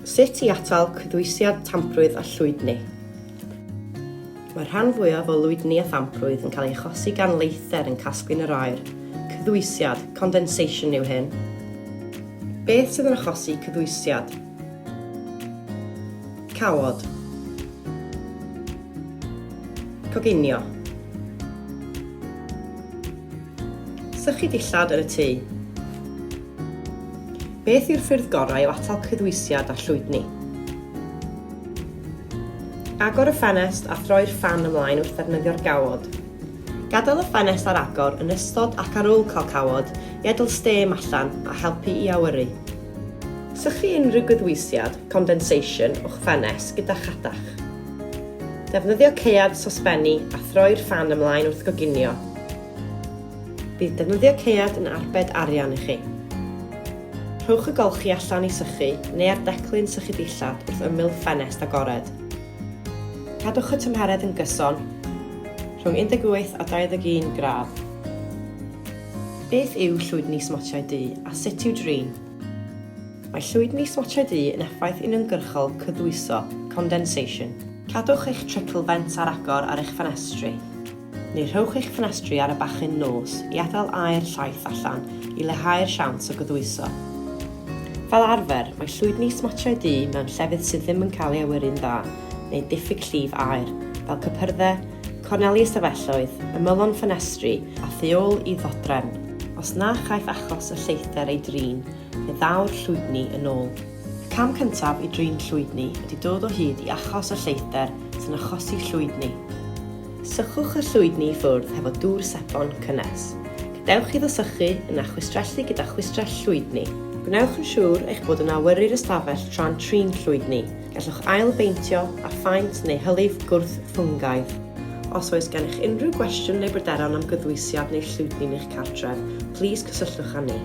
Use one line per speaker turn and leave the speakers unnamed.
Sut i atal cyddwysiad tamprwydd a llwydni. Mae'r rhan fwyaf o lwydni a thamprwydd yn cael ei achosi gan leithder yn casglu yn yr aer. Cyddwysiad, condensation, yw hyn. Beth sydd yn achosi cyddwysiad? Cawod. Coginio. Sychu dillad yn y tŷ. Beth yw'r ffyrdd gorau o atal cyddwysiad a llwydni? Agor y ffenest a throi'r ffan ymlaen wrth ddefnyddio'r gawod. Gadael y ffenest ar agor yn ystod ac ar ôl cael cawod i adael stêm allan a helpu i awyru. Sychu unrhyw gyddwysiad, condensation, o'ch ffenest gyda chadach. Defnyddio caead sosbenni a throi'r ffan ymlaen wrth goginio. Bydd defnyddio caead yn arbed arian i chi. Rhowch y golchi allan i sychu neu ar declyn sychu dillad wrth ymyl ffenest agored. Cadwch y tymheredd yn gyson, rhwng 18 a 21 gradd. Beth yw llwydni smotiau du a sut i'w drin? Mae llwydni smotiau du yn effaith uniongyrchol cyddwyso, condensation. Cadwch eich trickle vents ar agor ar eich ffenestri. Neu rhowch eich ffenestri ar y bachyn nos i adael aer llaith allan i leihau'r siawns o gyddwyso. Fel arfer, mae llwydni smotiau du mewn llefydd sydd ddim yn cael ei awyru'n dda neu diffyg llif aer, fel cypyrddau, corneli ystafelloedd, ymylon ffenestri a thu ôl i ddodrefn. Os na chaiff achos y lleithder ei drin, fe ddaw'r llwydni yn ôl. Y cam cyntaf i drin llwydni ydy dod o hyd i achos y lleithder sy'n achosi llwydni. Sychwch y llwydni i ffwrdd hefo dŵr sebon cynnes. Gadewch iddo sychu, yna chwistrellu gyda chwistrell llwydni. Gwnewch yn siŵr eich bod yn awyru'r ystafell tra'n trin llwydni. Gallwch ail-beintio â phaent neu hylif gwrth-ffwngaidd. Os oes gennych unrhyw gwestiwn neu bryderon am gyddwysiad neu llwydni yn eich cartref, plîs cysylltwch â ni.